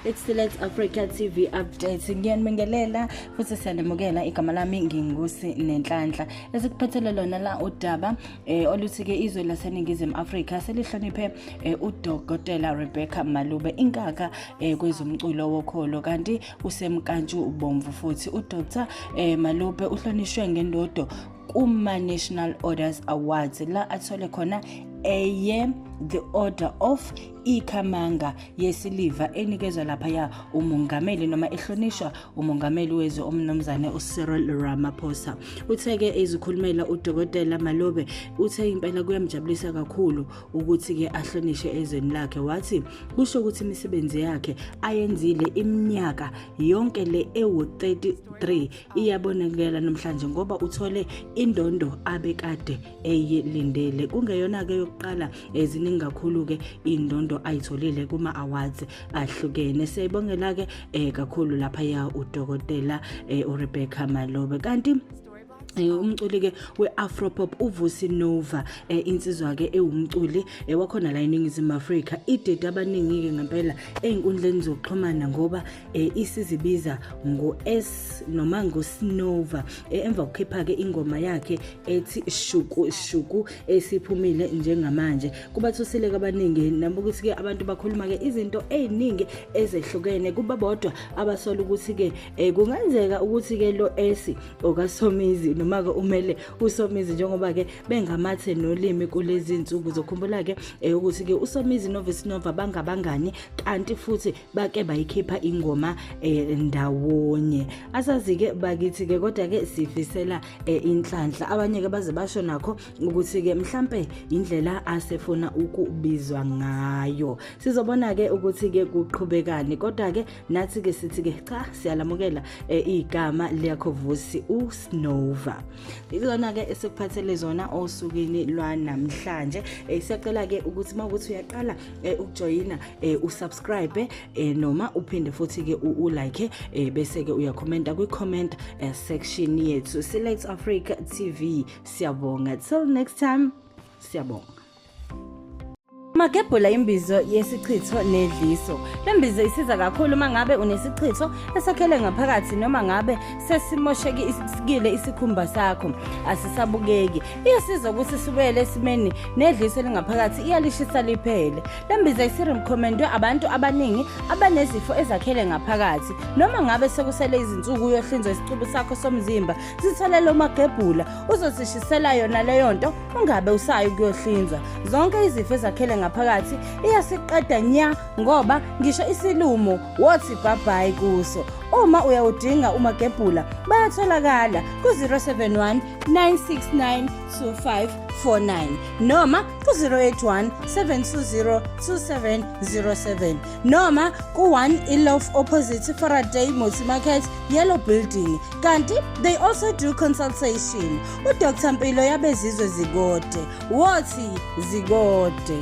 It's Select Africa TV update. Ngiyanibingelela futhi siyanamukela. Igama lami ngingusi Nenhlanhla. Esikuphathele lona la udaba oluthi ke izwe laseNingizimu Afrika selihloniphe uDokotela Rebecca Malube, inkakha kwezomculo wokholo, kanti usemkantshu ubomvu futhi. UDr Malube uhlonishwe ngendodo kuma National Orders Awards, la athole khona eye the Order of Ikhamanga yesiliva, enikezwa laphaya umongameli noma ehlonishwa umongameli wezwe, umnumzane uCyril Ramaphosa. Uthe-ke ezikhulumela uDokotela Malobe, uthe impela kuyamjabulisa kakhulu ukuthi-ke ahlonishwe ezweni lakhe. Wathi kusho ukuthi imisebenzi yakhe ayenzile iminyaka yonke le ewu-33 iyabonakala namhlanje, ngoba uthole indondo abekade eyilindele. Kungeyona-ke yokuqala, eziningi kakhulu-ke indondo ayitholile kuma-awards ahlukene. Siyayibongela-ke kakhulu laphaya udokotela uRebecca Malobe. Kanti umculi ke we-Afropop uVusi Nova, insizwa ke ewumculi wakhona la eNingizimu Afrika, idede abaningi ke ngempela ey'nkundleni zokuxhumana ngoba isizibiza ngo-S noma ngo-Snova, emva kokukhipha ke ingoma yakhe ethi Shuku Shuku esiphumile njengamanje. Kubathusile abaningi noma ukuthi ke abantu bakhuluma ke izinto ey'ningi ezehlukene. Kuba bodwa abasola ukuthi ke kungenzeka ukuthi ke lo S okaSomizi noma ke umele uSomizi, njengoba ke bengamathe nolimi kulezi insuku. Zokhumbula ke ukuthi ke uSomizi noVusi Nova bangabangani, kanti futhi bake bayikhipha ingoma ndawonye. Asazi ke bakithi ke, kodwa ke sifisela inhlanhla. Abanye ke baze basho nakho ukuthi ke mhlambe indlela asefuna ukubizwa ngayo. Sizobona ke ukuthi ke kuqhubekani, kodwa ke nathi ke sithi ke cha, siyalamukela igama liyakho Vusi uSnova. Izona ke esikuphathele zona osukwini lwanamhlanje. Siyacela ke ukuthi mawukuthi uyaqala ukujoyina, usubscribe noma uphinde futhi ke ulike, bese ke uyakhomenta kwi comment section yethu. Select Africa TV, siyabonga. Till next time, siyabonga. Magebhula, imbizo yesichitho nedliso. Le mbizo isiza kakhulu uma ngabe unesichitho esakhele ngaphakathi noma ngabe sesimoshekile isikhumba sakho, asisabukeki. Iyasiza ukuthi sibuyele esimeni, nedliso elingaphakathi iyalishisa liphele. Le mbizo isirecommendwe abantu abaningi abanezifo ezakhele ngaphakathi. Noma ngabe sekusele izinsuku uyohlinzwa isicubu sakho somzimba, zitholele umagebhula, uzosishisela yona leyo nto, ungabe usayi ukuyohlinzwa. Zonke izifo ezakhele ngaphakathi iyasiqeda nya, ngoba ngisho isilumo wothi bye-bye kuso. Uma uyawudinga umagebhula, bayatholakala ku-071 969 2549 noma ku-081 720 2707 noma ku-1 Eloff opposite Faraday Multi Market, Yellow Building. Kanti they also do consultation. UDr Mpilo yabezizwe zikode, wothi zikode.